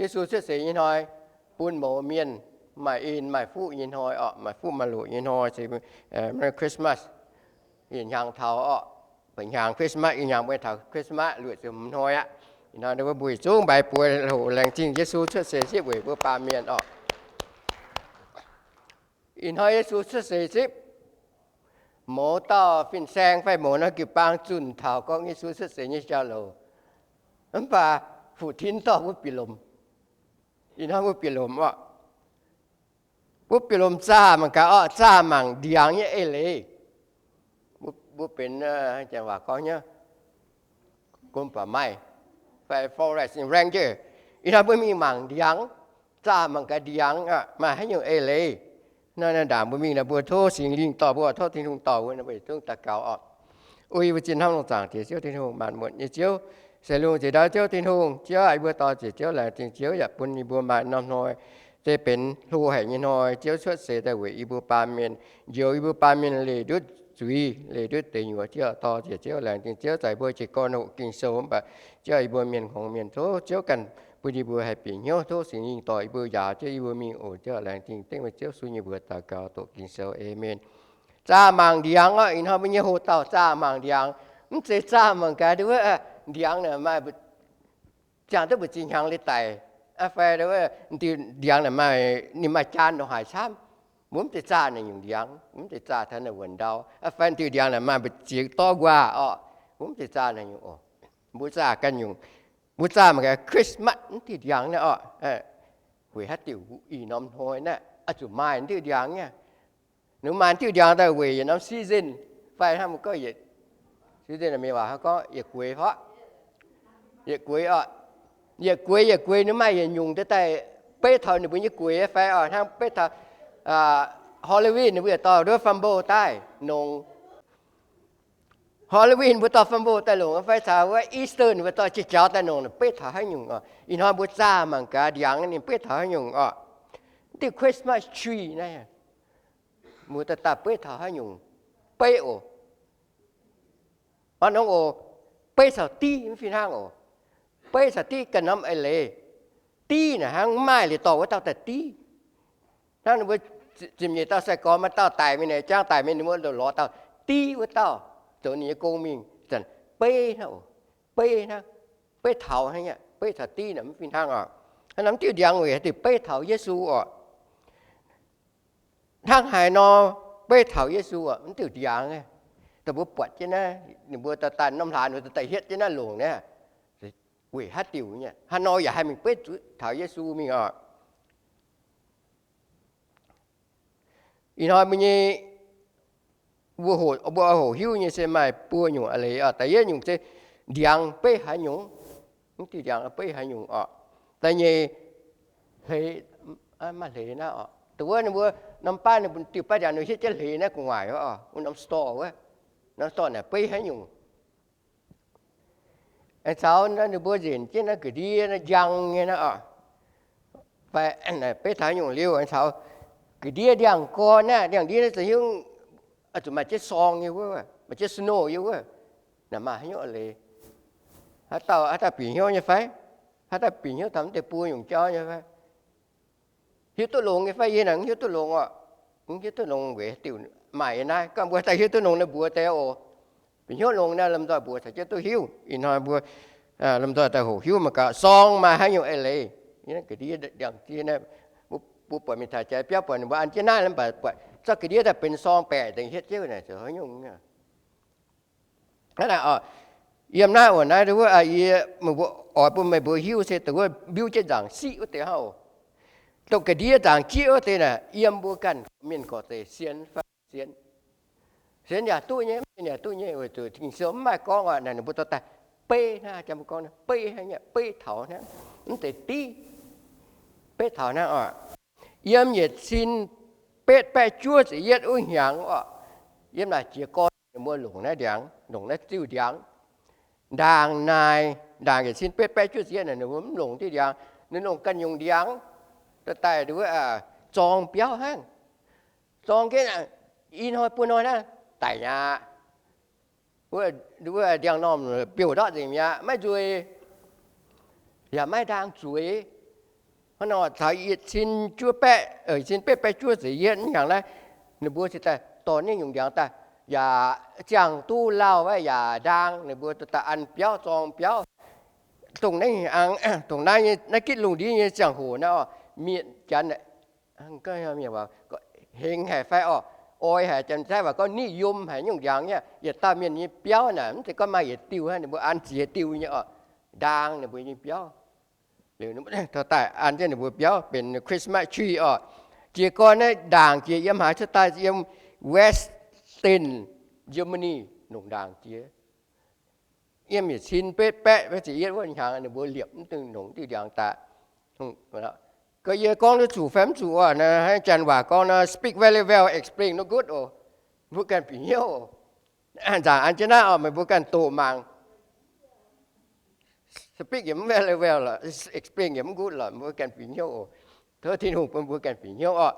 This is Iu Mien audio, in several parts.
Yesu cuotv seix nyei hnoi, bun mouz mienh maaih en maaih fuqv nyei hnoi orqc, maaih fuqv maaih loqc nyei hnoi, se Merry Christmas. Yietc hnyangx taux orqc, ba'hnyangx Christmas, ih hnyangx mbuo taux Christmas luoqc ziepc hmz hnoi aqv. Ih hnoi mbuo mbuo yietc zungv mbaix buoz hoqc laengz zingh Yesu cuotv seix zipv weic mbuo baamh mienh orqc. Ih hnoi Yesu cuotv seix zipv, mouz dauh fin-saeng fai mouz norm jiu-baang zunh taux gorngv Yesu cuotv seix nyei jauv-louc. Mv baac fu-tin dorh mbuo bieqc lomc. Ih hnoi mbuo bieqc lomc orqc. Mbuo bieqc lomc zaah mangc gaax orqc, zaah mangc ndiangx nyei eix leiz. Mbuo benx, janx waac gorngv nyei, gomh baac maaih fai forest ranger. Ih hnoi mbuo mingh mangc ndiangx, zaah mangc gaax ndiangx maaih haaix nyungc eix leiz. Naaiv ndaangc mbuo mingh nor, mbuo tov Singx Lingh dorh mbuo, tov Tin-Hungh dorh mbuo, mbuo yietc zungv daux gaux orqc. O yie mbuo zinh hnamv longc zaangc Diex Ziouv Tin-Hungh, maanc muotc nyei Ziouv, se lungh ziex ndau Ziouv Tin-Hungh. Ziouv aah, yie mbuo dorh nziex Ziouv, laengz zingh Ziouv yaac bun yie mbuo maaih norm hnoi, se benx hlo haic nyei hnoi. Ziouv cuotv seix daaih weic yie mbuo baamh mienh, njoux yie mbuo baamh mienh leih ndutv zuiz, leih ndutv deic nyuoz. Ziouv dorh nziex Ziouv, laengz zingh Ziouv zaqc yie mbuo jiez gorn hoqc Ging-Sou. Mv baac Ziouv, yie mbuo mienh hngongx mienh, tov Ziouv ganh bun yie mbuo haih bieqc hnyouv. Tov Singx Lingh dorh yie mbuo, njaaux jienv yie mbuo mingh oc. Ziouv laengz zingh dengv mbuo Ziouv sun yie mbuo daux gaux doqc Ging-Sou. Aamen. Zaah mangc ndiangx orqc. Ih hnoi mbuo nyei hoc dauh zaah mangc ndiangx. Mv zeiz zaah mangc gaax nduov wuov ndiangx naaic maaih, ziangh duqv mbu'ziex hnyangx leiz daic. Fai nduov wuov ndiangx naaic maaih, ninh maaih jaan ndongc haaix camv. Mbuo mv zeiz zaah naaic nyungc ndiangx, mv zeiz zaah taux naaic wuonc ndau. Fai diuh ndiangx naaic maaih mbu'ziex dorv nquaah orqc. Mbuo mv zeiz zaah naaic nyungc oc. Mbuo zaah ganh nyungc. Mbuo zaah mangc gaax Christmas mv diuh ndiangx naaiv orqc. Weic haaix diuc ih norm hnoi naaiv oix zuqc maaih mv diuh ndiangx nyei? Ninh maaih mv diuh ndiangx daaih weic yietc norm season, fai hnangv mbuo gorngv yietc season, mienh waac gorngv yietc gueix orqc. Yietc gueix orqc. Yietc gueix, yietc gueix ninh maaih yietc nyungc daaih beiv taux ninh mbuo nyei gueix fai orqc. Hnangv beiv taux Halloween ninh mbuo yietc dorh nduov fam mbo daaih nongx. Halloween mbuo dorh fam mbo daaih longc fai caux wuov Easter ninh mbuo dorh jiex jaux daaih nongc, beiv taux haaix nyungc orqc. Ih hnoi mbuo zaah mangc gaax ndiangx ninh beiv taux haaix nyungc orqc. Diuh Christmas tree naaiv, mbuo daaih daaih beiv taux haaix nyungc? Beiv oc. Hnangv nor oc, beiv caux div mv fih hnangv oc. Beiv caux div ganh norm eix leiz. Div naaic hnangv maaih leiz dorh wuov dauh daaih div. Hnangv ninh mbuo ziepc nyeic dauh sai-gorx maaih dauh daic mingh, jangv daic mingh, ninh mbuo lorz dauh div wuov dauh zoux ninh nyei gong mingh. Zanc beiv hnangv oc. Beiv hnangv, beiv taux hnangv, beiv caux div naaic mv fih hnangv oc. Hnangv naaiv diuh ndiangx weic haaix diuc beiv taux Yesu oc? Hnangv haaix nor beiv taux Yesu oc? Mv diuh ndiangx, dongh mbuo buatc jienv naaiv, ninh mbuo daaih daaih norm hlaax ninh mbuo daaih hietv jienv naaiv longc naaiv, weic haaix diuc nyei? Haaix nor yaac haih mingh beiv zuqc taux Yesu mingh oc? Ih hnoi mbuo nyei, mbuo hoqc, mbuo hoqc hiuv nyei se maaih buo nyungc eix leiz oc. Da'yietv nyungc se ndiangx beiv haaix nyungc, mv diuh ndiangx beiv haaix nyungc oc. Da'nyeic, hleix, maaih hleix naaiv oc. Dongh wuov ninh mbuo norm baav ninh diuh baav ndiangx ninh hietv jienv hleix naaiv gu'nguaaic wuov oc, wuov norm store wuov, norm store naaic beiv haaix nyungc. Aengx caux ninh mbuo nzenc jienv naaiv ga'ndiev naaiv njang nyei naaiv oc. Fai beiv taux haaix nyungc liuz, aengx caux ga'ndiev ndiangx-gorn naaiv, ndiangx-ndiev naaiv za'hiuv zuqc maaih jienv sorng nyei wuov, maaih jienv snow nyei wuov. Naaic maaih haaix nyungc eix leiz? Haaix dauh, haaix dauh bieqc hnyouv nyei fai? Haaix dauh bieqc hnyouv taux mv deix buo nyungc jauv nyei fai? Hiuv duqv longx nyei fai? Yie naaic mv hiuv duqv longx oc. Mv hiuv duqv longx weic diuc maaih yiem naaiv. Gorngv mbuo daaih hiuv duqv longx naaiv mbuox deix oc. Bieqc hnyouv longx naaiv lomh nzoih mbuox caux jienv duqv hiuv. Ih hnoi mbuo lomh nzoih daaih hoqc hiuv mangc gaax sorng maaih haaix nyungc eix leiz. Ga'ndiev ndiangx-ndiev naaiv, mbuo buatc mingh taux jaax biauv buatc ninh mbuo an jienv naaiv, mv baac buatc zorqv ga'ndiev daaih benx sorng baeqc nzengc hietv jienv naaic zoux haaix nyungc. Hnangv naaic oc, yiem naaiv oc, naaiv wuov yie, meih mbuo oix bun meih mbuo hiuv se dongh wuov mbiuv jienv nzaangc siqv wuov deix hnangv oc. Dongh ga'ndiev nzaangc jieqv wuov deix naaic, yiem mbuo ganh mienh gorqv deix sienx fai sienx. Sienx yaac duqv nyei, mv sienx yaac duqv nyei, weic zuqc Ging-Sou mv maaih gorngv oc. Naaic ninh mbuo dorh daaih beiv hnangv, jang mbuo gorngv beiv hnangv, beiv taux hnangv, mv zeiz div, beiv taux hnangv oc. Yiem yietc cin betv baeqv juov ziepc yietv wuov hnyangx oc, yiem naaic jiez gorn ninh mbuo longc naaiv ndiangx, longc naaiv diuh ndiangx. Ndaangc naaic, ndaangc yietc cin betv baeqv juov ziepc yietv naaic ninh mbuo mv longc diuh ndiangx, ninh longc ganh nyungc ndiangx daaih daaih wuov zorng biauv hnangv. Zorng jienv ih hnoi buo hnoi naaiv daic mi'aqv. Wuov ndiangx-normh biouv ndortv nzengc mi'aqv, maiv nzueic, yaac maiv ndaang zueiz. Hnangv nor caux yietc cin juov baeqv, yietc cin betv baeqv juov ziepc yietv hnyangx naaiv, ninh mbuo cingx daaih dorh ninh nyungc ndiangx daaih, yaac ziangh duqv lauh wuov yaac ndaang, ninh mbuo daaih an biauv zorng biauv. Dongh naaiv, dongh naaiv, naaiv gitv lungh ndiev nyei ziangh hoc naaiv oc, mienh janx hengx haic fai oc, oix haic, janx-taiv waac gorngv ນິຍົມ haic nyungc ndiangx nyei. Yietc dauh mienh nyei biauv naaic mv zeiz gorngv maaih yietc diuh, ninh mbuo an ziex diuh nyei oc, ndaang ninh mbuo nyei biauv. Liuz daaih an jienv ninh mbuo biauv benx Christmas tree oc. Jiez gorn naaiv ndaangc jiex yiem haaix cuotv daaih, yiem West Germany longc ndaangc jiex. Yiem yietc cin betv baeqv ziepc yietv wuov hnyangx ninh mbuo liepc mv dungx longc diuh ndiangx daaih. Gorngv yie gorngv duqv zuqc fai mv zuqc oc, hnangv janx waac gorngv nor, speak very well, explain no good oc. Mbuo ganh bieqc hnyouv oc. Nzaangc an jienv naaiv oc, meih mbuo ganh doqc mangc. Speak yaac mv very well lorqc, explain yaac mv good lorqc, mbuo ganh bieqc hnyouv oc. Tov Tin-Hungh bun mbuo ganh bieqc hnyouv oc.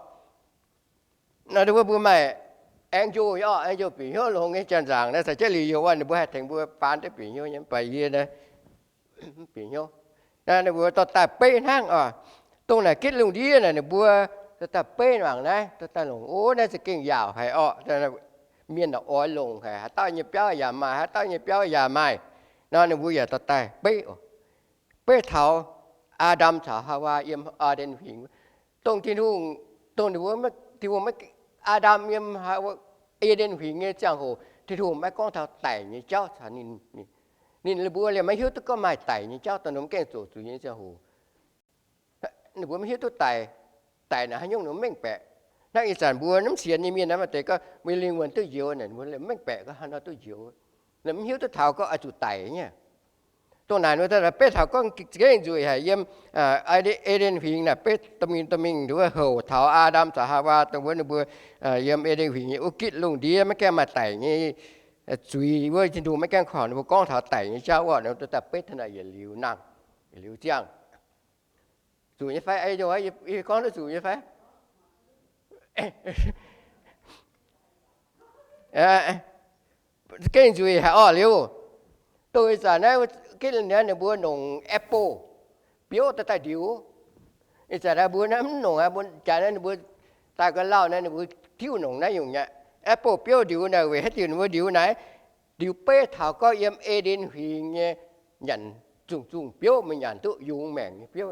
Nor mbuo, mbuo maaih aengx njoh oc, aengx njoh bieqc hnyouv longx nyei. Janx-nzaangc naaiv caux jienv liuz youz, ninh mbuo haih tengx mbuo faan duqv bieqc hnyouv nyei, mv baac yie naaiv mv bieqc hnyouv. Naaiv ninh mbuo dorh daaih beiv hnangv oc. Dongh naaic gitv lungh ndiev naaic ninh mbuo dorh daaih beiv mangc naaiv, dorh daaih longc, o, naaiv za'gengh yaauc haic orqc. Mienh naaic oix longc haic, haaix dauh nyei biauv yaac maaih, haaix dauh nyei biauv yaac maaih. Nor ninh mbuo yaac dorh daaih beiv oc. Beiv taux Aa^ndam caux Haawaa yiem E^nden Huingx. Dongh Tin-Hungh, dongh ninh mbuo, Tin-Hungh maiv, Aa^ndam yiem E^nden Huingx nyei ziangh hoc, Tin-Hungh maiv gorngv taux daic nyei jauv caux ninh. Ninh mbuo liemh maiv hiuv duqv gorngv maaih daic nyei jauv, dongh ninh mbuo maiv gaengh zoqc zuiz nyei ziangh hoc. Ninh mbuo maiv hiuv duqv daic, daic naaic haaix nyungc ninh mbuo mv mengh baeqc. Hnangv ih zanc mbuo mv sienx nyei mienh naaiv maaih deix gorngv mbuo lingh wuonh duqv njoux naaic, ninh mbuo mv mengh baeqc gorngv haaix nor duqv njoux. Ninh mv hiuv duqv taux gorngv oix zuqc daic nyei. Dongh naaic ninh mbuo beiv taux gorngv za'gengh nzueic haic yiem E^nden Huingx naaic, beiv dorh mingh dorh mingh nduov houc taux Aa^ndam caux Haawaa dongh wuov ninh mbuo yiem E^nden Huingx nyei wuov gitv lungh ndiev maiv gaengh maaih daic nyei zuiz wuov, Tin-Hungh maiv gaengh korc ninh mbuo gorngv taux daic nyei jauv orqc, ninh mbuo daaih beiv taux naaic yietc liuz nangh, yietc liuz ziangh. Zuqc nyei fai? Yie gorngv duqv zuqc nyei fai? Gengh nzueic haic orqc liuz. Dongh ih zanc naaiv gitv lungh ndiev ninh mbuo nongc apple biouv daaih daaih ndiux. Ih zanc naaiv mbuo naaiv mv nongc aqv, mbuo jaax naaiv ninh mbuo daaih ga'lauh naaiv ninh mbuo tiuv nongc naaiv nyungc nyei apple biouv ndiux naaic. Weic haaix diuc ninh mbuo ndiux naaiv? Ndiux beiv taux gorngv yiem E^nden Huingx nyei nyanc zungh zungh biouv, meih nyanc duqv yungz maengc nyei biouv.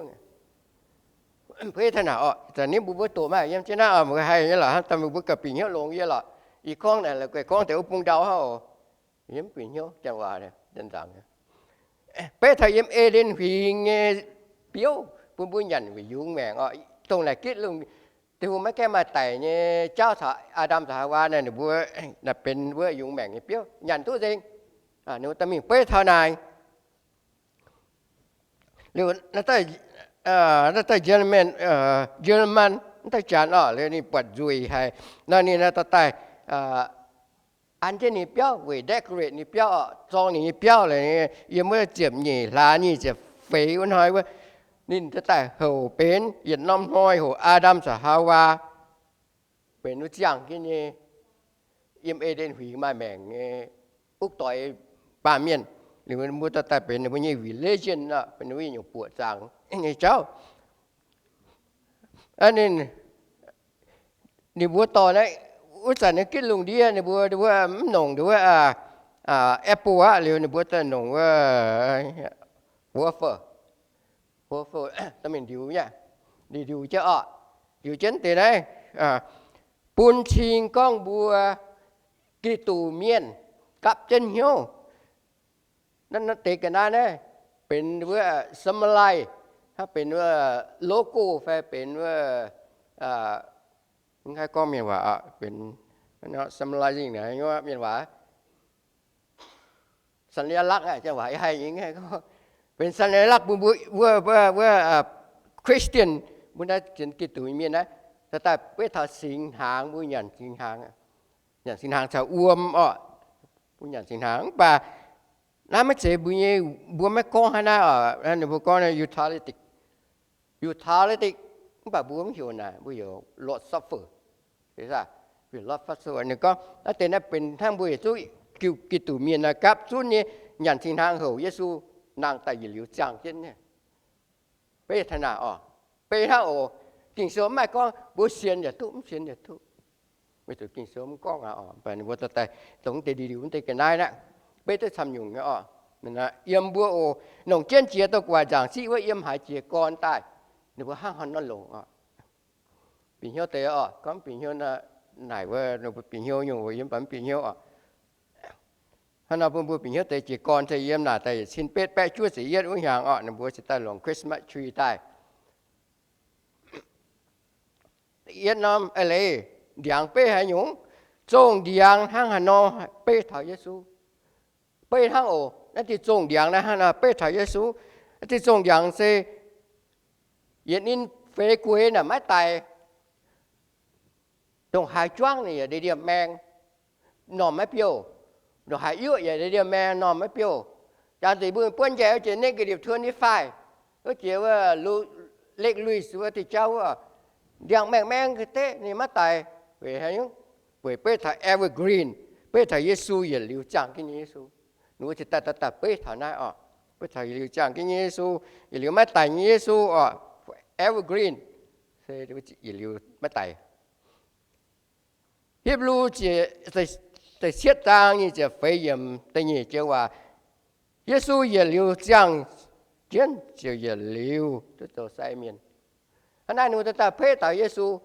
Beiv taux naaic orqc, zanc ninh mbuo mbuo doqc maaih yiem jienv naaiv oc, mbuo haih nyei lorqc, hnangv daaih mbuo gauh bieqc hnyouv longx yie lorqc. Ih gorngv naaic la'guaih gorngv deix wuov bung ndau hnangv oc. Yie mv bieqc hnyouv janx waac, janx nzaangc. Beiv taux yiem E^nden Huingx nyei biouv bun mbuo nyanc weic yungz maengc orqc. Dongh naaic gitv lungh, Tin-Hungh maiv gaengh maaih daic nyei jauv caux Aa^ndam caux Haawaa naaic, ninh mbuo naaic benx wuov yungz maengc nyei biouv, nyanc duqv nzengc. Ninh mbuo daaih mingh beiv taux naaic. Liuz naaiv daaih, naaiv daaih German, German naaiv daaih janx orqc, liuz ninh buatc nzueic haic nor, ninh naaiv dorh daaih an jienv ninh biauv weic decorate ninh biauv orqc, zorng ninh nyei biauv. Liuz yiem wuov ziepc nyeic hlaax nyic ziepc feix wuov hnoi wuov, ninh dorh daaih houc benx yietc norm hnoi hoc Aa^ndam caux Haawaa benx wuov ziangh jienv nyei yiem E^nden Huingx maaih maengc nyei wuov doix baamh mienh. Liuz mbuo dorh daaih benx ninh mbuo nyei religion, benx ninh mbuo nyei nyungc buoqc zaangc nyei jauv. Ninh, ninh mbuo dorh naaiv, wuov zanc naaiv gitv lungh ndiev ninh mbuo, ninh mbuo mv nongc nduov apple aqv. Liuz ninh mbuo daaih nongc wuov waffle, waffle dorh mingh ndiux nyei, ndiux jienv orqc, ndiux jienv deix naaiv bun cing gorngv mbuo Giduc mienh gapv jienv hnyouv. Naaiv deix ga'naaiv naaiv benx wuov symbolize, hnangv benx wuov logo fai benx wuov, mv haih gorngv mienh waac, benx symbolizing mienh waac, สัญลักษณ์ benx สัญลักษณ์ bun mbuo wuov, wuov Christian, mbuo naaiv Giduc mienh naaiv, daaih beiv taux singx hnaangx, mbuo nyanc singx hnaangx, nyanc singx hnaangx caux wuom orqc. Mbuo nyanc singx hnaangx mv baac naaiv maiv zeiz mbuo nyei, mbuo maiv gorngv hnangv naaiv oc. Ninh mbuo gorngv naaiv Eucharistic, Eucharistic, mv baac mbuo mv heuc naaic, mbuo heuc Lord's Supper. Lord's Supper ninh gorngv naaiv deix naaiv benx hnangv mbuo yietc zungv Giduc mienh naaiv gapv zunv nyei nyanc singx hnaangx houc Yesu nangh daaih yietc liuz ziangh jienv nyei. Beiv taux naaic oc. Beiv hnangv oc. Ging-Sou mv maaih gorngv mbuo sienx yaac duqv, mv sienx yaac duqv. Weic zuqc Ging-Sou mv gorngv aqv oc. Mv baac ninh mbuo dorh daaih dongh deix diuh liuz mv deix ga'naaiv naaiv, beiv duqv camv nyungc nyei oc. Yiem mbuo oc, longc jienv jiex douh gu'nguaaic nzaangc siqv wuov yiem haaix jiex gorn daaih, ninh mbuo hnangv haaix nor longc oc. Bieqc hnyouv deix oc, gorngv bieqc hnyouv naaic wuov, bieqc hnyouv nyungc, yiem mv baac mv bieqc hnyouv oc. Hnangv nor bun mbuo bieqc hnyouv deix jiez gorn se yiem naaic daaih yietc cin betv baeqv juov ziepc yietv wuov hnyangx orqc, ninh mbuo cingx daaih longc Christmas tree daaih. Yietv norm eix leiz, ndiangx beiv haaix nyungc, zongh ndiangx hnangv haaix nor beiv taux Yesu. Beiv hnangv oc. Naaiv diuh zongh ndiangx naaiv hnangv nor beiv taux Yesu. Naaiv diuh zongh ndiangx se yietc ninh feix gueix naaic maiv daic. Ndongc haaix juangv ninh yaac ndie-ndie maeng, normh maiv biouv. Ndongc haaix yuoqv yaac ndie-ndie maeng, normh maiv biouv. Jangx zuqc mbuo buonv njaih wuov jiex negative twenty-five, wuov jiex wuov Lake Louise wuov diuh jauv wuov, ndiangx maeng-maeng ga'deqv ninh maiv daic. Weic haaix nyungc? Weic beiv taux evergreen, beiv taux Yesu yietc liuz ziangh jienv nyei Yesu. Ninh mbuo cingx daaih daaih daaih beiv taux naaiv orqc. Beiv taux yietc liuz ziangh jienv nyei Yesu, yietc liuz maiv daic nyei Yesu orqc. Evergreen, se yietc liuz maiv daic. Hipv^lu ziepc cietv zaang nyic ziepc feix yiemc da'nyeic joux waac, Yesu yietc liuz ziangh jienv ziouc yietc liuz duqv zoux sai mienh. Hnangv naaiv ninh mbuo daaih daaih beiv taux Yesu,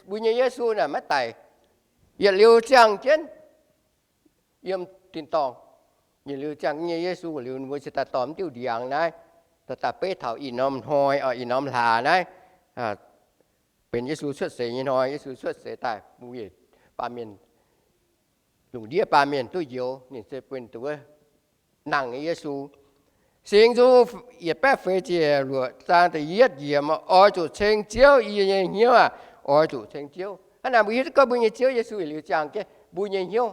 mbuo nyei Yesu naaic maiv daic, yietc liuz ziangh jienv yiem tin-dorngh. Yietc liuz ziangh jienv nyei Yesu liuz, ninh mbuo cingx daaih dorh mv diuh ndiangx naaiv daaih daaih beiv taux ih norm hnoi, ih norm hlaax naaiv, benx Yesu cuotv seix nyei hnoi. Yesu cuotv seix daaih, mbuo yietc baamh mienh, lungh ndiev baamh mienh duqv njoux ninh se benx dongh wuov nangh nyei Yesu. Singx Nzung yietc baeqv feix ziepc luoqc zaang da'yietv yiemc, oix zuqc ceng Ziouv, yie nyei hnyouv aah, oix zuqc ceng Ziouv. Hnangv naaic mbuo hiuv duqv gorngv mbuo nyei Ziouv Yesu yietc liuz ziangh jienv mbuo nyei hnyouv,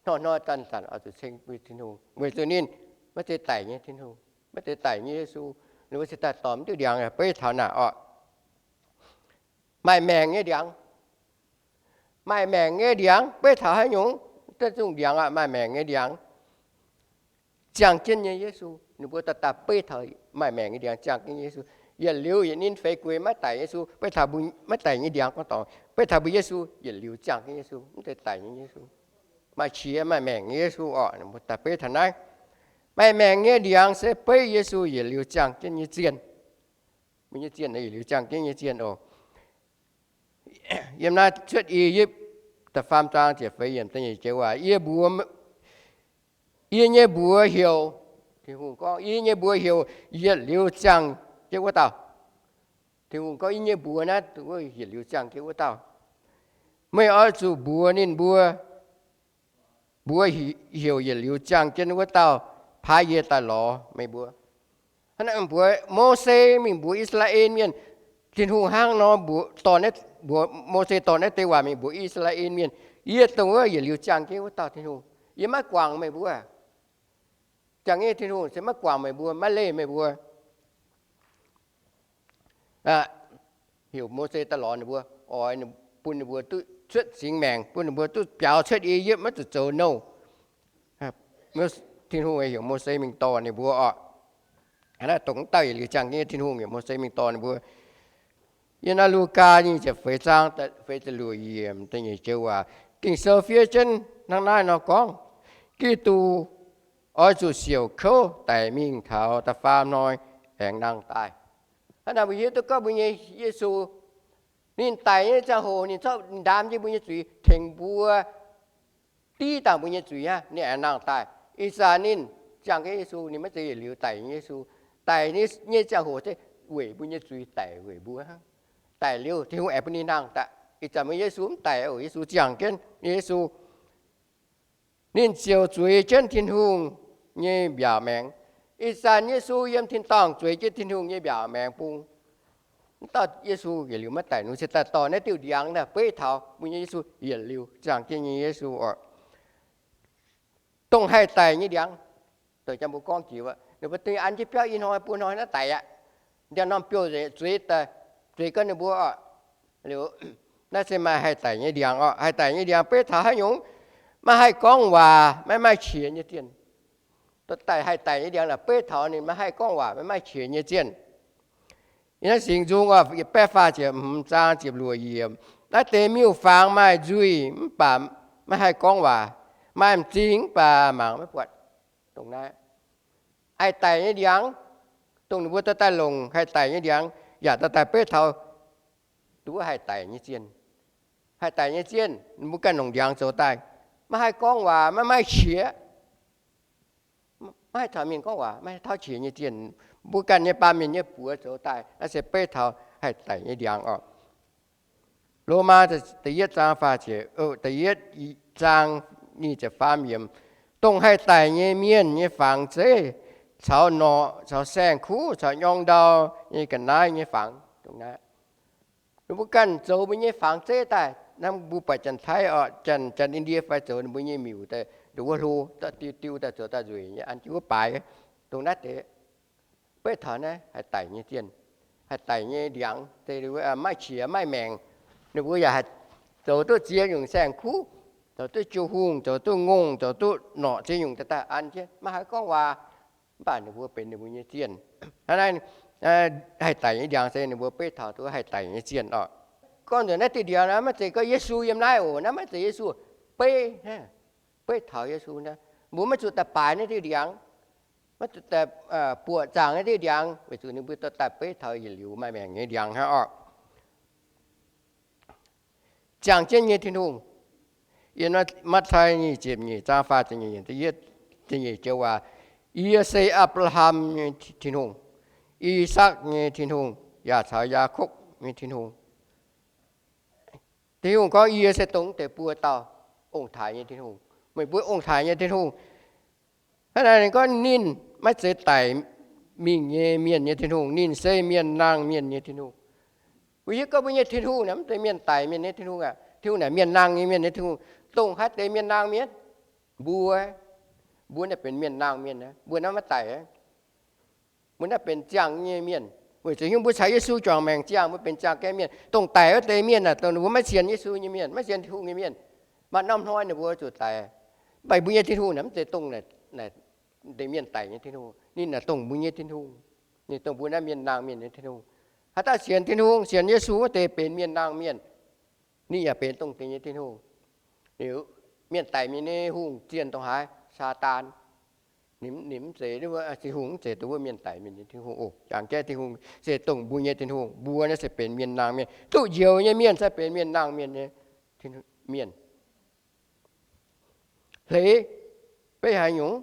hnoi-hnoi zanc-zanc oix zuqc ceng mbuo nyei Tin-Hungh, weic zuqc ninh maiv zeiz daic nyei Tin-Hungh, maiv zeiz daic nyei Yesu. Ninh mbuo cingx daaih dorh mv diuh ndiangx beiv taux naaic orqc. Maaih maengc nyei ndiangx. Maaih maengc nyei ndiangx beiv taux haaix nyungc? Da'zungh ndiangx aqv, maaih maengc nyei ndiangx. Ziangh jienv nyei Yesu, ninh mbuo daaih daaih beiv taux maaih maengc nyei ndiangx ziangh jienv nyei Yesu. Yietc liuz yietc ninh feix gueix maiv daic Yesu, beiv taux mbuo maiv daic nyei ndiangx gorngv dorngx, beiv taux mbuo Yesu yietc liuz ziangh jienv Yesu, mv zeiz daic nyei Yesu. Maaih qiex maaih maengc nyei Yesu orqc, ninh mbuo daaih beiv taux naaiv. Maaih maengc nyei ndiangx se beiv Yesu yietc liuz ziangh jienv nyei zienh. Mbuo nyei zienh yietc liuz ziangh jienv nyei zienh oc. Yiem naaiv Cuotv I^yipv da'faam zaang ziepc feix yiemc da'nyeic joux waac, yie mbuox, yie nyei mbuox heuc, Tin-Hungh gorngv, yie nyei mbuox heuc yietc liuz ziangh jienv wuov dauh. Tin-Hungh gorngv, yie nyei mbuox naaiv yietc liuz ziangh jienv wuov dauh. Meih oix zuqc mbuox ninh mbuo, mbuox heuc yietc liuz ziangh jienv wuov dauh paaiv yie daaih lorz meih mbuo. Hnangv naaiv mbuox Mose mingh mbuox I^saa^laa^en Mienh, Tin-Hungh hnangv nor mbuox, dorh naaiv, mbuox Mose dorh naaiv deix waac mingh mbuox I^saa^laa^en Mienh, yie dongh wuov yietc liuz ziangh jienv wuov dauh Tin-Hungh. Yie maiv guangc meih mbuo. Ziangh jienv Tin-Hungh se maiv guangc meih mbuo, maiv leih meih mbuo. Heuc Mose daaih lorz ninh mbuo, oix bun ninh mbuo duqv cuotv singx maengc, bun ninh mbuo duqv biaux cuotv I^yipv, maiv zuqc zoux nouh. Tin-Hungh heuc Mose mingh dorh ninh mbuo orqc. Naaiv dongh wuov dauh yietc liuz ziangh jienv nyei Tin-Hungh heuc Mose mingh dorh ninh mbuo. Yiem naaiv Lugaa nyic ziepc feix zaang feix ziepc luoqc yiemc da'nyeic joux waac, Ging-Sou fiev jienv hnangv naaiv nor gorngv, Giduc oix zuqc siouc kouv daic mingh taux da'faam hnoi aengx nangh daaih. Hnangv naaic mbuo hiuv duqv gorngv mbuo nyei Yesu, ninh daic nyei ziangh hoc ninh zorqv ndaam jienv mbuo nyei zuiz tengx mbuo, div dangh mbuo nyei zuiz aqv, ninh aengx nangh daaih. Ih zanc ninh ziangh jienv Yesu, ninh maiv zeiz yietc liuz daic nyei Yesu. Daic nyei ziangh hoc se weic mbuo nyei zuiz daic weic mbuo hnangv. Daic liuz Tin-Hungh aengx bun ninh nangh daaih. Ih zanc mbuo Yesu mv daic oc, Yesu ziangh jienv nyei Yesu. Ninh ziouc zueiz jienv Tin-Hungh nyei mbiaauc maengx. Ih zanc Yesu yiem tin-dorngh zueiz jienv Tin-Hungh nyei mbiaauc maengx bung. Mv dauh Yesu yietc liuz maiv daic, ninh cingx daaih dorh naaiv diuh ndiangx naaiv beiv taux mbuo nyei Yesu yietc liuz ziangh jienv nyei Yesu oc. Dongh haih daic nyei ndiangx, dongh jang mbuo gorngv jiex wuov, ninh mbuo dingh an jienv biauv i hnoi buo hnoi naaiv daic aqv. Ndiangx-normh biouv zueiz daaih, zueiz gau ninh mbuo oc. Liuz, naaiv se maaih haih daic nyei ndiangx oc. Haih daic nyei ndiangx beiv taux haaix nyungc? Maiv haih gorngv waac, maiv maaih qiex nyei zienh. Daaih haih daic nyei ndiangx naaic beiv taux ninh maiv haih gorngv waac, maiv maaih qiex nyei zienh. Yiem naaiv Singx Nzung, yietc baeqv faah ziepc hmz zaang ziepc luoqc yiemc, naaiv deix miuc-fangx maaih nzuih mv baac maiv haih gorngv waac, maaih m'zing mv baac mangc maiv buatc. Dongh naaiv haih daic nyei ndiangx, dongh ninh mbuo dorh daaih longc haih daic nyei ndiangx, yaac dorh daaih beiv taux duqv haih daic nyei zienh. Haih daic nyei zienh, ninh mbuo ganh longc ndiangx zoux daaih, maiv haih gorngv waac, maiv maaih qiex, maiv haih caux mienh gorngv waac, maiv haih tauv qiex nyei zienh. Mbuo ganh nyei baamh mienh nyei buoz zoux daaih, naaiv se beiv taux haih daic nyei ndiangx oc. Lomaa da'yietv zaang faah ziepc, da'yietv zaang nyic ziepc faam yiemc, dongh haih daic nyei mienh nyei fangx zeiv caux norqc caux saeng-kuv caux nyorng ndau nyei ga'naaiv nyei fangx. Dongh naaiv ninh mbuo ganh zoux mbuo nyei fangx zeiv daaih. Hnangv mbuo buatc Janx-Taiv oc, Janx, Janx-Indie fai zoux ninh mbuo nyei miuc daaih, ndongc wuov hlo, diu diu daaih zoux daaih nzueic nyei an jienv wuov baaix. Dongh naaiv deix beiv taux naaiv haih daic nyei zienh, haih daic nyei ndiangx, maaih qiex maaih maengc. Ninh mbuo yaac haih zoux duqv ziex nyungc saeng-kuv, zoux duqv jiu hungh, zoux duqv ngongh, zoux duqv norqc, ziex nyungc daaih daaih an jienv, maiv haih gorngv waac, mv baac ninh mbuo benx ninh mbuo nyei zienh. Hnangv naaiv, haih daic nyei ndiangx se ninh mbuo beiv taux duqv haih daic nyei zienh oc. Gorngv nzunc naaiv diuh ndiangx maiv zeiz gorngv Yesu yiem naaiv oc. Naaiv maiv zeiz Yesu, beiv, beiv taux Yesu naaiv. Mbuo maiv zuqc daaih baaix naaiv diuh ndiangx, maiv zuqc daaih buoqc zaangc naaiv diuh ndiangx, weic zuqc ninh mbuo dorh daaih beiv taux yietc liuz maaih maengc nyei ndiangx hnangv oc. Ziangh jienv nyei Tin-Hungh. Yiem Matv^tai nyic ziepc nyeic zaang faah ziepc nyeic, ziepc nyeic joux waac, Yie se Apc^laa^ham nyei Tin-Hungh, I^sakc nyei Tin-Hungh, yaac caux Yaakopv nyei Tin-Hungh. Tin-Hungh gorngv, Yie se dongh deix buo dauh ong-taaix nyei Tin-Hungh, meih mbuo ong-taaix nyei Tin-Hungh. Hnangv naaic ninh gorngv ninh maiv zeiz daic mingh nyei mienh nyei Tin-Hungh, ninh se mienh nangh mienh nyei Tin-Hungh. Mbuo hiuv gorngv mbuo nyei Tin-Hungh naaic maiv zeiz mienh daic mienh nyei Tin-Hungh aac. Tin-Hungh naaic mienh nangh nyei mienh nyei Tin-Hungh. Dongh haaix deix mienh nangh mienh? Mbuo, mbuo naaiv benx mienh nangh mienh, mbuo naaiv maiv daic. Mbuo naaiv benx ziangh nyei mienh. Weic zuqc nyungc mbuo caux Yesu juangc maengc ziangh, mbuo benx ziangh nyei mienh. Dongh daic wuov deix mienh aah, dongh mbuo maiv sienx Yesu nyei mienh, maiv sienx Tin-Hungh nyei mienh, maaih norm hnoi ninh mbuo zuqc daic. Mv baac mbuo nyei Tin-Hungh naaic mv zeiz dongh deix mienh daic nyei Tin-Hungh. Ninh naaic dongh mbuo nyei Tin-Hungh. Ninh dongh mbuo naaiv mienh nangh mienh nyei Tin-Hungh. Haaix dauh sienx Tin-Hungh, sienx Yesu wuov deix benx mienh nangh mienh. Ninh yaac benx dongh deix nyei Tin-Hungh. Liuz, mienh daic mienh nyei hungh zienh dongh haaix? Saadaan. Ninh mv zeiz, Tin-Hungh mv zeiz dongh wuov mienh daic mienh nyei Tin-Hungh oc. Jangx jienv Tin-Hungh se dongh mbuo nyei Tin-Hungh. Mbuo naaiv se benx mienh nangh mienh. Duqv njoux nyei mienh se benx mienh nangh mienh nyei mienh. Hleix beiv haaix nyungc?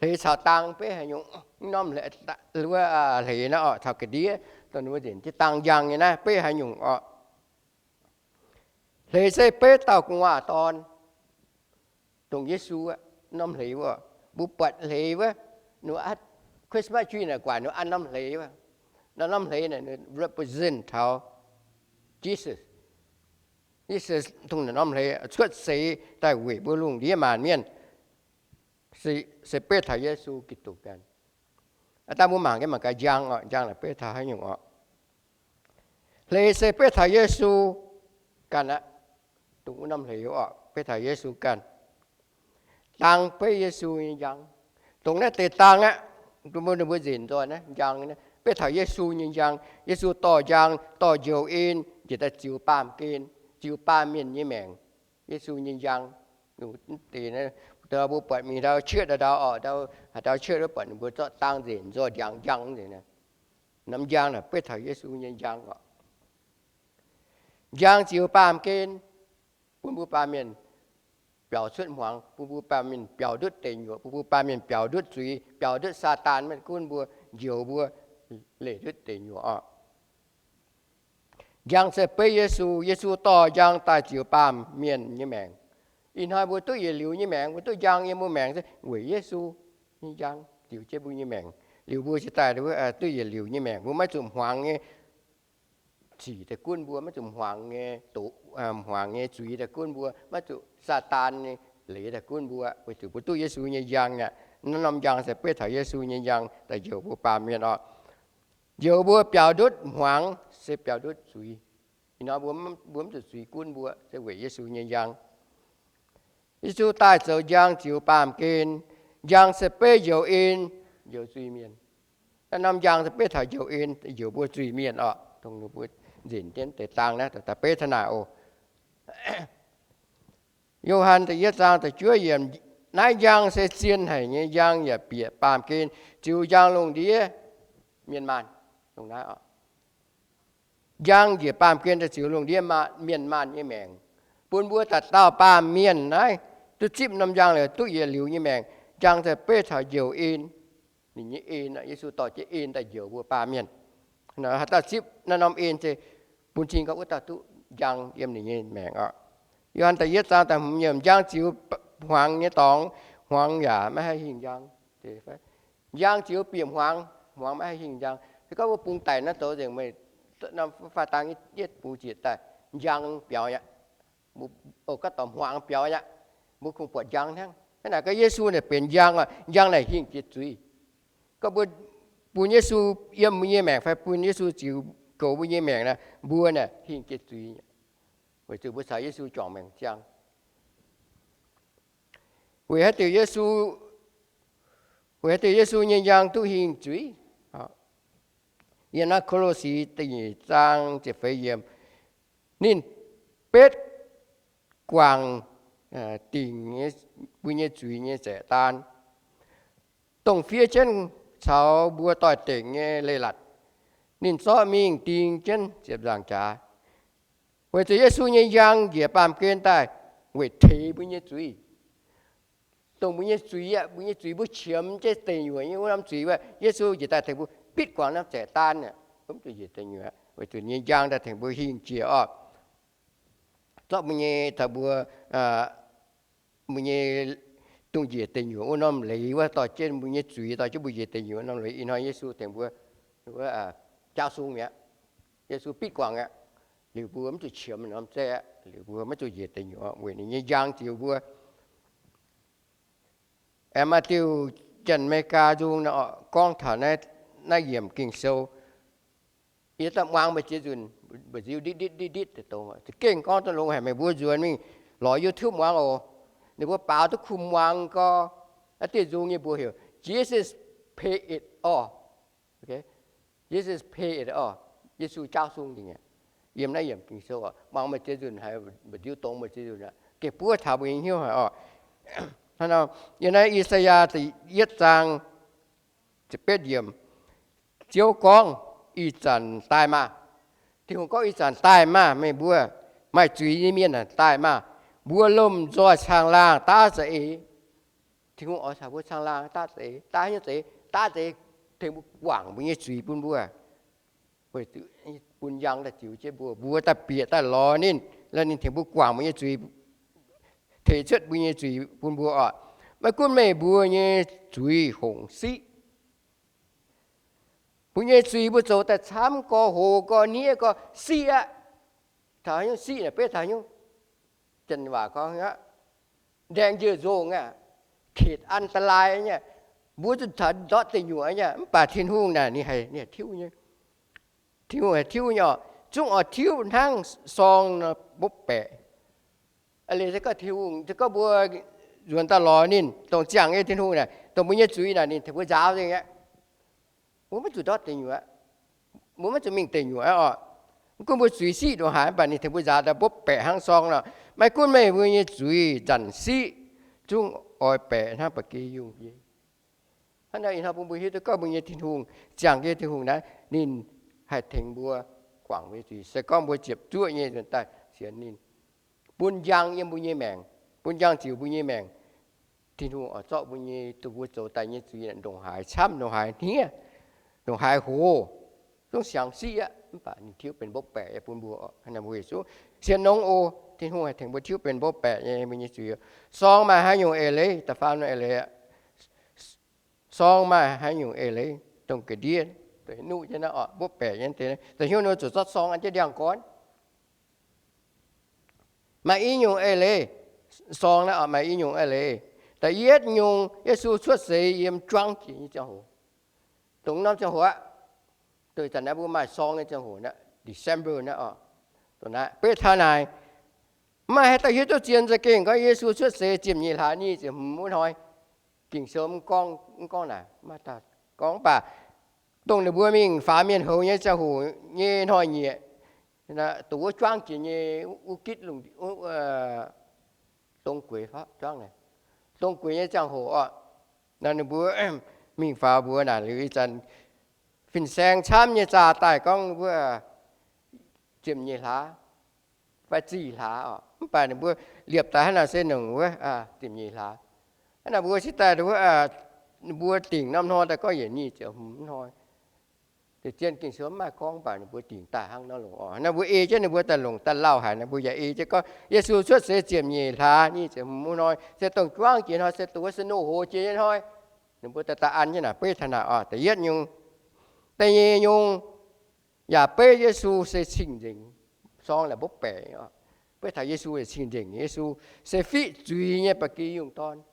Hleix caux dang beiv haaix nyungc? Wuov norm hleix naaiv oc, caux ga'ndiev dongh ninh mbuo nzengc jienv dang njang nyei naaiv beiv haaix nyungc oc? Hleix se beiv dauh gu'nguaaz dorn, dongh Yesu aqv. Norm hleix wuov, mbuo buatc hleix wuov, ninh Christmas tree naaic guaax ninh an norm hleix wuov. Norm hleix naaic represent taux Jesus. Jesus dongh norm hleix cuotv seix daaih weic mbuo lungh ndiev maanc mienh, se beiv taux Yesu Giduc ganh. Aa, dangh mbuo mangc jienv mangc gaax njang oc, njang naaic beiv taux haaix nyungc oc? Hleix se beiv taux Yesu ganh aqv. Dongh wuov norm hleix oc, beiv taux Yesu ganh. Dang beiv Yesu nyei njang. Dongh naaiv deix dang aqv. Mbuo, ninh mbuo nzenc nzoih naaiv njang, beiv taux Yesu nyei njang. Yesu dorh njang, dorh njoux en njiec daaih ziux baamh gen, ziux baamh mienh nyei maengc. Yesu nyei njang. Dongh deix, mbuo buatc mingh ndau cuotv ndau oc, haaix ndau cuotv wuov buatc ninh mbuo zorqv dang nzenc nzoih ndiangx njang nzengc. Norm njang naaic beiv taux Yesu nyei njang oc. Njang ziux baamh gen, bun mbuo baamh mienh biaux cuotv hmuangx, bun mbuo baamh mienh biaux ndutv deic nyuoqc, bun mbuo baamh mienh biaux ndutv zuiz, biaux ndutv Saadaan maiv gunv mbuo, njoux mbuo, leih ndutv deic nyuoqc oc. Njang se beiv Yesu. Yesu dorh njang daaih ziux baamh mienh nyei maengc. Ih hnoi mbuo duqv yietc liuz nyei maengc, mbuo duqv njang yiem mbuo maengc se weic Yesu nyei njang ziux jienv mbuo nyei maengc. Liuz mbuo cingx daaih duqv yietc liuz nyei maengc, mbuo maiv zuqc hmuangx nyei sic daaih gunv mbuo, maiv zuqc hmuangx nyei, hmuangx nyei zuiz daaih gunv mbuo, maiv zuqc Saadaan nyei leiz daaih gunv mbuo, weic zuqc mbuo duqv Yesu nyei njang aqv. Naaiv norm njang se beiv taux Yesu nyei njang daaih njoux mbuo baamh mienh oc. Njoux mbuo biaux ndutv hmuangx se biaux ndutv zuiz. Ih hnoi mbuo, mbuo mv zuqc zuiz gunv mbuo se weic Yesu nyei njang. Yesu daaih zoux njang ziux baamh gen. Njang se beiv njoux en, njoux zuiz-mienh. Naaiv norm njang se beiv taux njoux en, njoux mbuo zuiz-mienh oc. Dongh ninh mbuo nzinc jienv deix zaang naaiv da'beiv taux naaic oc. Yo^han da'yietv zaang da'juov yiemc, naaiv njang se zien haic nyei njang, yaac bieqc baamh gen ziux njang lungh ndiev mienh maanh. Dongh naaiv oc. Njang njiec baamh gen daaih ziux lungh ndiev mienh maanh nyei maengc, bun mbuo dauh dauh baamh mienh naaiv duqv zipv norm njang liuz duqv yietc liuz nyei maengc. Njang se beiv taux njoux en. Ninh nyei en, Yesu dorh jienv en daaih njoux mbuo baamh mienh. Haaix dauh zipv naaiv norm en se bun cing gorngv wuov dauh duqv njang yiem ninh nyei maengc oc. Yo^han da'yietv zaang da'hmz yiemc, njang ziux hmuangx nyei dorngx, hmuangx yaac maiv haih hingh njang. Njang ziux bieqc hmuangx, hmuangx maiv haih hingh njang. Se gorngv mbuo bungx daic naaiv zoux nzengc, meih faah dang yietv bungx ziec daaih, njang biaux aqv. Mbuo, o, gaav dorngx hmuangx biaux aqv. Mbuo kungx buatc njang hnangv. Hnangv naaic gorngv Yesu naaic benx njang oc. Njang naaic hingh jiex zuiz. Gorngv mbuo bun Yesu yiem mbuo nyei maengc fai bun Yesu ziux goux mbuo nyei maengc naaic, mbuo naaic hingh jiex zuiz. Weic zuqc mbuo caux Yesu juangc maengc ziangh. Weic haaix diuc Yesu, weic haaix diuc Yesu nyei njang duqv hingh zuiz? Yiem naaiv Ko^lo^si da'nyeic zaang ziepc feix yiemc, ninh betv guangc dingc mbuo nyei zuiz nyei zaeqv-daan, dongh fiev jienv caux mbuo doix-dekc nyei leiz-latc. Ninh zorqv mingh ding jienv ziepc nzaangc jaax. Weic zuqc Yesu nyei njang njiec baamh gen daaih weic teix mbuo nyei zuiz. Dongh mbuo nyei zuiz aqv, mbuo nyei zuiz mbuo qiemx jienv deic nyuoqc nyei wuov norm zuiz wuov, Yesu njiec daaih tengx mbuo bitv guangc norm zaeqv-daan aqv, mv zuqc njiec deic nyuoqc, weic zuqc ninh nyei njang daaih tengx mbuo hingh jiex oc. Zorqv mbuo nyei, taux mbuo, mbuo nyei dongh njiec deic nyuoqc wuov norm leiz wuov, dorh jienv mbuo nyei zuiz, dorh jienv mbuo njiec deic nyuoqc wuov norm leiz, ih hnoi Yesu tengx mbuo jaauv sung mi'aqv. Yesu bitv guangc aqv. Liuz mbuo mv zuqc qiemx norm zaeqv aqv. Liuz mbuo maiv zuqc njiec deic nyuoqc weic ninh nyei njang ziux mbuo. Aengx maaih diuh Janx-Meigaa nzung gorngv taux naaiv yiemc Ging-Sou. Yie daaih muangx meih ziex nzunc, mba'nziu nditv nditv nditv nditv dongh za'gengh gorngv duqv longx haic. Meih mbuo nzuonx mingh lorz YouTube muangx oc. Ninh mbuo baaux duqv kuh muangx gorx. Naaiv diuh nzung nyei mbuox heuc Jesus Pay It All. Jesus Pay It All. Yesu jaauv sung dingc aqv. Yiem naaiv yiemc Ging-Sou oc, muangx meih ziex nzunc haiz mba'nziu dongx meih ziex nzunc aqv. Gengh buov taux mbuo nyei hnyouv haic oc. Hnangv nor, yiem naaiv I^saa^yaa da'yietv zaang ziepc betv yiemc, Ziouv gorngv, Ih zanc daaih maah! Tin-Hungh gorngv, Ih zanc daaih maah! Meih mbuo maaih zuiz nyei mienh daaih maah! Mbuo lomh nzoih caangh laangh daav za'eix. Tin-Hungh oix caux mbuo caangh laangh daav za'eix. Daav haaix nyungc za'eix? Daav za'eix tengx mbuo guangc mbuo nyei zuiz bun mbuo. Weic zuqc bun njang daaih ziux jienv mbuo, mbuo daaih bieqc daaih lorz ninh, lorz ninh tengx mbuo guangc mbuo nyei zuiz, teix cuotv mbuo nyei zuiz bun mbuo oc. Maiv gunv meih mbuo nyei zuiz hongc siqv. Mbuo nyei zuiz mbuo zoux daaih camv gorx, hoz gorx, hniev gorx, siqv aqv. Taux haaix nyungc siqv naaic, beiv taux haaix nyungc? Janx waac gorngv aqv, แดงเดือด nzongh aqv, ขีดอันตราย nyei. Mbuo zuqc taux ndortv deic nyuoqc nyei. Mv baac Tin-Hungh naaic ninh haih, ninh haih tiuv nyei. Tin-Hungh haih tiuv nyei oc. Zungv oix tiuv hnangv sorng nor mbopv baeqc. Aa, leiz se gorngv Tin-Hungh, se gorngv mbuo nzuonx daaih lorz ninh, dongh ziangh nyei Tin-Hungh naaic, dongh mbuo nyei zuiz naaic ninh tengx mbuo nzaaux nzengc aqv. Mbuo maiv zuqc ndortv deic nyuoqc aqv. Mbuo maiv zuqc mingh deic nyuoqc aqv oc. Mv gunv mbuo zuiz siqv ndongc haaix, mv baac ninh tengx mbuo nzaaux daaih mbopv baeqc hnangv sorng nor. Maiv gunv meih mbuo nyei zuiz zanc siqv, zungv oix baeqc hnangv ba'gi yungh nyei. Hnangv naaic ih hnoi bun mbuo hiuv duqv gorngv mbuo nyei Tin-Hungh, ziangh nyei Tin-Hungh naaiv, ninh haih tengx mbuo guangc mbuo nyei zuiz. Se gorngv mbuo ziepc zuoqv nyei nzuonx daaih sienx ninh, bun njang yiem mbuo nyei maengc, bun njang ziux mbuo nyei maengc, Tin-Hungh oix zorqv mbuo nyei, dongh mbuo zoux daaih nyei zuiz ndongc haaix camv, ndongc haaix hniev, ndongc haaix hoz, zungv siang siqv aqv, mv baac ninh tiuv benx mbopv baeqc yaac bun mbuo. Mbuo sienx nongx oc, Tin-Hungh haih tengx mbuo tiuv benx mbopv baeqc nyei mbuo nyei zuiz. Sorng maaih haaix nyungc eix leiz, da'faam eix leiz aqv. Sorng maaih haaix nyungc eix leiz, dongh ga'ndiev, dongh nuqv jienv naaiv oc, mbopv baeqc nyei deix, da'hnyouv nor zuqc zorqv sorng an jienv ndiangx-gorn. Maaih i nyungc eix leiz, sorng naaiv oc, maaih i nyungc eix leiz. Da'yietv nyungc, Yesu cuotv seix yiem juangv jiex nyei ziangh hoc. Dongh norm ziangh hoc aqv. Dongh ih zanc naaiv mbuo maaih sorng nyei ziangh hoc naaiv, December naaiv oc. Dongh naaiv beiv taux naaic, mv maaih haaix dauh hiuv duqv zien za'gengh gorngv Yesu cuotv seix ziepc nyeic hlaax nyic ziepc hmz wuov hnoi. Ging-Sou mv gorngv, mv gorngv naaic, mv maaih dauh gorngv. Mv baac Dongh ninh mbuo mingh faaux mienh houx nyei ziangh hoc nyei hnoi-nyieqc, dongh wuov juangv jiex nyei wuov gitv lungh, dongh gueix juangv, dongh gueix nyei ziangh hoc oc, ninh mbuo mingh faaux mbuox naaic liuz ih zanc fin-saeng camv nyei zaah daaih gorngv wuov ziepc nyeic hlaax fai ziqc hlaax oc. Mv baac ninh mbuo liepc daaih hnangv naaic se nongc wuov ziepc nyeic hlaax. Hnangv naaic mbuo cingx daaih wuov, ninh mbuo dingc norm hnoi daaih gorngv yietc nyic ziepc hmz hnoi. Deix zien Ging-Sou mv maaih gorngv, mv baac ninh mbuo dingc daaih hnangv nor longc oc. Naaiv mbuo ei jienv ninh mbuo daaih longc daaih lauh haic, naaiv mbuo yaac ei jienv gorngv Yesu cuotv seix ziepc nyeic hlaax nyic ziepc hmz wuov hnoi se dongh juangv jiex hnoi, se dongh wuov snow hoz jiex nyei hnoi. Ninh mbuo daaih daaih an jienv naaic beiv taux naaic oc. Da'yietv nyungc, da'nyeic nyungc, yaac beiv Yesu se cing-nzengc. Sorng laaix mbuo baeqc, beiv taux Yesu cing-nzengc. Yesu se fiqv zuiz nyei ba'gi yungh dorn.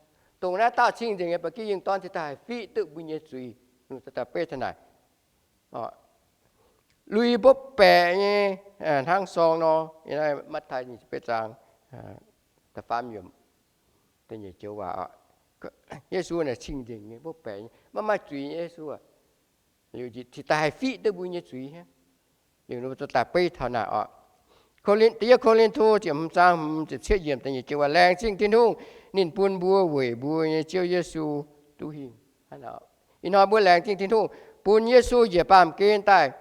Dongh naaiv dauh cing-nzengc nyei ba'gi yungh dorn cingx daaih haih fiqv duqv mbuo nyei zuiz. Daaih beiv taux naaic, lui mbuo baeqc nyei, hnangv sorng nor. Matv^taai nyic ziepc betv zaang da'faam yiemc, da'nyeic joux waac, Yesu naaic cing-nzengc nyei, mbuo baeqc nyei, maiv maaih zuiz nyei Yesu, liuz cingx daaih haih fiqv duqv mbuo nyei zuiz hnangv. Liuz ninh mbuo daaih beiv taux naaic oc. Ko^lin, da'yietv Ko^lin^to ziepc hmz zaang hmz ziepc cietv yiemc da'nyeic joux waac, laengz zingh Tin-Hungh, ninh bun mbuo weic mbuo nyei Ziouv Yesu duqv hingh. Ih hnoi mbuo laengz zingh Tin-Hungh bun Yesu njiec baamh gen daaih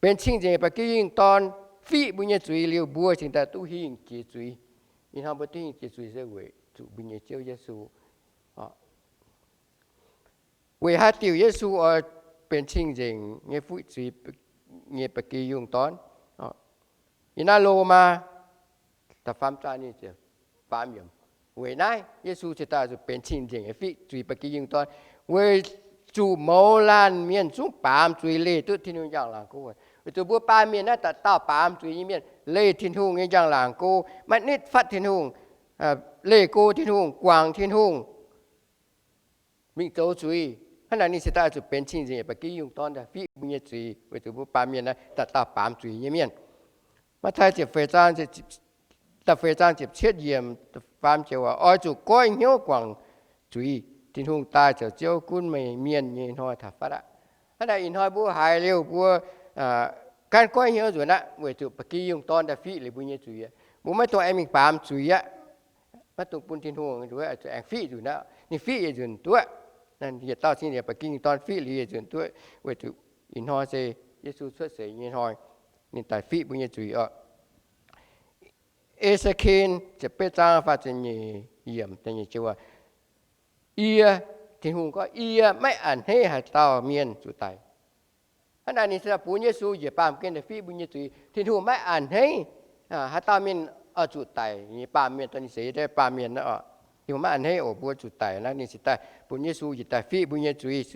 benx cing-nzengc ba'gi yungh dorn, fiqv mbuo nyei zuiz liuz, mbuo cingx daaih duqv hingh jiex zuiz. Ih hnoi mbuo duqv hingh jiex zuiz se weic zuqc mbuo nyei Ziouv Yesu. Weic haaix diuc Yesu oix benx cing-nzengc nyei fiqv zuiz nyei ba'gi yungh dorn? Yiem naaiv Lomaa da'faam zaang nyic ziepc faam yiemc, weic naaiv Yesu cingx daaih zuqc benx cing-nzengc nyei fiqv zuiz ba'gi yungh dorn, weic zuqc mouz laanh mienh zungv baamz zuiz leih duqv Tin-Hungh njang-laangc go. Weic zuqc mbuo baamh mienh naaiv dauh dauh baamz zuiz nyei mienh leih Tin-Hungh nyei njang-laangc go, maiv nitv fatv Tin-Hungh, leih go Tin-Hungh, guangc Tin-Hungh, mingh zoux zuiz. Hnangv naaic ninh cingx daaih zuqc benx cing-nzengc ba'gi yungh dorn daaih fiqv mbuo nyei zuiz, weic zuqc mbuo baamh mienh naaiv dauh dauh baamz zuiz nyei mienh. Matv^taai ziepc feix zaang, da'feix zaang ziepc cietv yiemc, faam joux waac, oix zuqc goiv hnyouv guangc zuiz, Tin-Hungh daaih zoux Ziouv gunv meih mienh nyei hnoi taux fatv aqv. Hnangv naaic ih hnoi mbuo haiz liuz mbuo gaanv goiv hnyouv nzuonx aqv, weic zuqc ba'gi yungh dorn daaih fiqv liuz mbuo nyei zuiz. Mbuo maiv dungx aengx mingh baamz zuiz aqv. Maiv dungx bun Tin-Hungh aengx fiqv nzunc aqv. Ninh fiqv yietc nzunc duqv. Yietc dauh cing-nzengc ba'gi yungh dorn fiqv liuz yietc nzunc duqv, weic zuqc ih hnoi se Yesu cuotv seix nyei hnoi, ninh daaih fiqv mbuo nyei zuiz oc. E^se^ken ziepc betv zaang faah ziepc nyeic yiemc da'nyeic joux waac, yie, Tin-Hungh gorngv, yie maiv a'hneiv haaix dauh mienh zuqc daic. Hnangv naaic ninh cingx daaih bun Yesu njiec baamh gen daaih fiqv mbuo nyei zuiz. Tin-Hungh maiv a'hneiv haaix dauh mienh oix zuqc daic nyei baamh mienh, dongh ninh seix deix baamh mienh aqv. Tin-Hungh maiv a'hneiv oc mbuo zuqc daic naaiv, ninh cingx daaih bun Yesu njiec daaih fiqv mbuo nyei zuiz.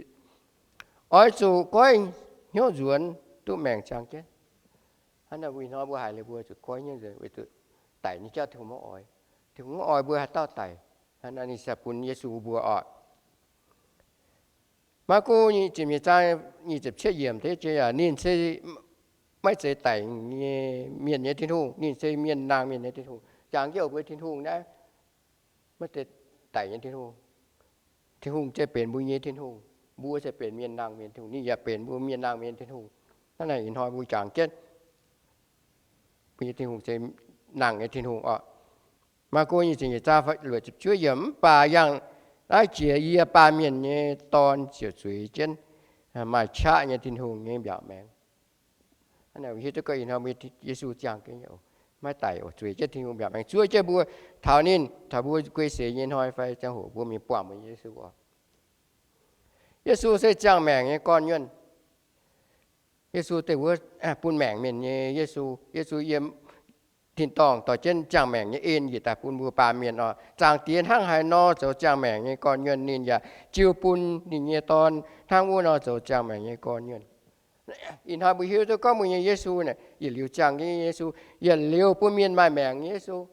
Oix zuqc goiv hnyouv nzuonx duqv maengc ziangh jienv. Hnangv naaic ih hnoi mbuo haiz liuz mbuo zuqc goiv hnyouv nzuonx weic zuqc daic nyei jauv Tin-Hungh maiv oix. Tin-Hungh maiv oix mbuo haaix dauh daic. Hnangv naaic ninh cingx daaih bun Yesu mbuo oc. Maako nyic ziepc nyeic zaang nyic ziepc cietv yiemc deix jiex yaac, ninh se maiv zeiz daic nyei mienh nyei Tin-Hungh, ninh se mienh nangh mienh nyei Tin-Hungh. Jangx jienv oc mbuo Tin-Hungh naaiv maiv zeiz daic nyei Tin-Hungh. Tin-Hungh se benx mbuo nyei Tin-Hungh. Mbuo se benx mienh nangh mienh Tin-Hungh, ninh yaac benx mbuo mienh nangh mienh Tin-Hungh. Hnangv naaic ih hnoi mbuo jangx jienv mbuo nyei Tin-Hungh se nangh nyei Tin-Hungh oc. Maako nyic ziepc nyeic zaang luoqc ziepc juov yiemc, mv baac yangh naaiv jiex yie, Baamh Mienh nyei Dorn, ziouc zueiz jienv maaih qaqv nyei Tin-Hungh nyei mbiaauc maengx. Hnangv naaic hiuv duqv gorngv ih hnoi mbuo Yesu ziangh jienv, maiv daic oc, zueiz jienv Tin-Hungh mbiaauc maengx, zuov jienv mbuo taux ninh, taux mbuo guei seix nyei hnoi fai ziangh hoc mbuo mingh buangh mbuo Yesu oc. Yesu se ziangh maengc nyei gorn-nyuonh. Yesu deix wuov bun maengc mienh nyei Yesu. Yesu yiem tin-dorngh dorh jienv ziangh maengc nyei en njiec daaih bun mbuo baamh mienh oc. Zaangc Diex hnangv haaix nor zoux ziangh maengc nyei gorn-nyuonh, ninh yaac jiu bun ninh nyei Dorn hnangv wuov nor zoux ziangh maengc nyei gorn-nyuonh. Ih hnoi mbuo hiuv duqv gorngv mbuo nyei Yesu naaic yietc liuz ziangh nyei Yesu, yietc liuz bun mienh maaih maengc nyei Yesu.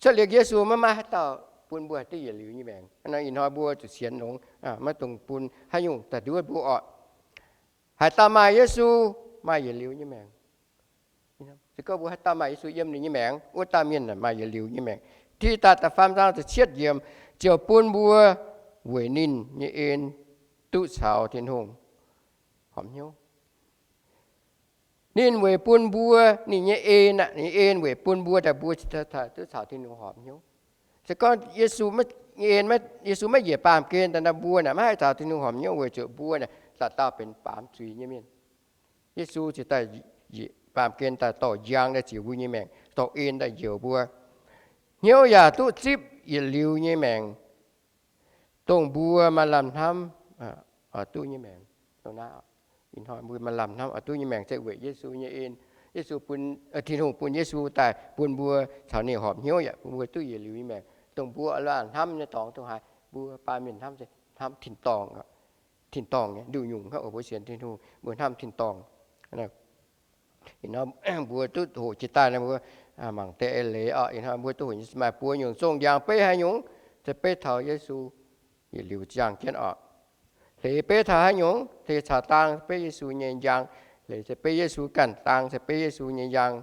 Cuotv liuz Yesu maiv maaih haaix dauh bun mbuo haih duqv yietc liuz nyei maengc. Ih hnoi mbuo zuqc sienx longx, maiv dungx bun haaix nyungc daaih nduov mbuo oc. Haaix dauh maaih Yesu, maaih yietc liuz nyei maengc. Se gorngv mbuo haaix dauh maaih Yesu yiem ninh nyei maengc, wuov dauh mienh maaih yietc liuz nyei maengc. Tidatc da'faam zaang da'cietv yiemc, ziouc bun mbuo weic ninh nyei en duqv caux Tin-Hungh horpc hnyouv. Ninh weic bun mbuo, ninh nyei en aqv, ninh en weic bun mbuo daaih mbuo duqv caux Tin-Hungh horpc hnyouv. Se gorngv Yesu, Yesu maiv njiec baamh gen daaih nor, mbuo naaic maiv haih caux Tin-Hungh horpc hnyouv weic zuqc mbuo naaic dauh dauh benx baamz zuiz nyei mienh. Yesu ziouc daaih njiec baamh gen daaih dorh njang daaih ziec mbuo nyei maengc, dorh en daaih njoux mbuo. Hnyouv yaac duqv zipv yietc liuz nyei maengc, dongh mbuo maaih lamh hnamv oix duqv nyei maengc. Ih hnoi mbuo maaih lamh hnamv oix duqv nyei maengc se weic Yesu nyei en. Yesu bun, Tin-Hungh bun Yesu daaih bun mbuo caux ninh horpc hnyouv yaac bun mbuo duqv yietc liuz nyei maengc. Dongh mbuo lamh hnamv nyei dorngx dongh haaix? Mbuo baamh mienh hnamv se hnamv tin-dorngh, tin-dorngh nyei nduqc nyungc hnangv oc. Mbuo sienx Tin-Hungh mbuo hnamv tin-dorngh. Ih hnoi mbuo duqv hoqc jiex daaih nor, mbuo mangc deix leiz oc. Ih hnoi mbuo duqv hoqc maaih buo nyungc zongh njang beiv haaix nyungc, se beiv taux Yesu yietc liuz njang jienv oc. Hleix beiv taux haaix nyungc, se caux dang beiv Yesu nyei njang. Hleix se beiv Yesu ganh dang, se beiv Yesu nyei njang.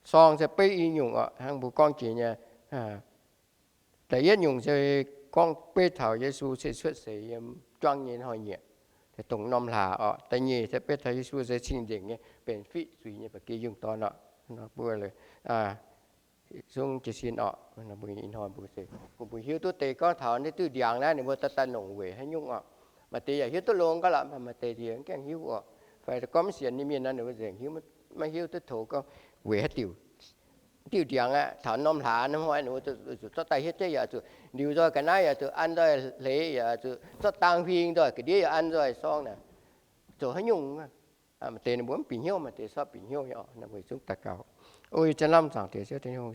Sorng se beiv i nyungc oc. Hnangv mbuo gorngv jiex nyei, da'yietv nyungc se gorngv beiv taux Yesu se cuotv seix yiem juangv nyei hnoi-nyieqc, dongh norm hlaax oc. Da'nyeic se beiv taux Yesu se cing-nzengc nyei benx fiqv zuiz nyei ba'gi yungh dorn oc. Mbuo zungv jiez sin oc. Ih hnoi mbuo se bun mbuo hiuv duqv deix gorngv taux naaiv diuh ndiangx naaiv ninh mbuo daaih daaih longc weic haaix nyungc oc. Maaih deix yaac hiuv duqv longx gaax lorqc, maaih deix yaac mv gaengh hiuv oc. Fai gorngv mv sienx nyei mienh nor, ninh mbuo nzengc hiuv, maiv hiuv duqv tov gorngv weic haaix diuc, diuh ndiangx aqv, taux norm hlaax nor, ninh mbuo zuqc zorqv daaih hietv jienv yaac zuqc ndiux nzoih ga'naaiv, yaac zuqc an nzoih hleix, yaac zuqc zorqv dang huing nzoih ga'ndiev, yaac an nzoih sorng naaic, zoux haaix nyungc? Maaih deix ninh mbuo mv bieqc hnyouv, maaih deix zorqv bieqc hnyouv nyei oc. Weic zuqc daux gaux, o yie zien lamh zaangc Diex Ziouv Tin-Hungh,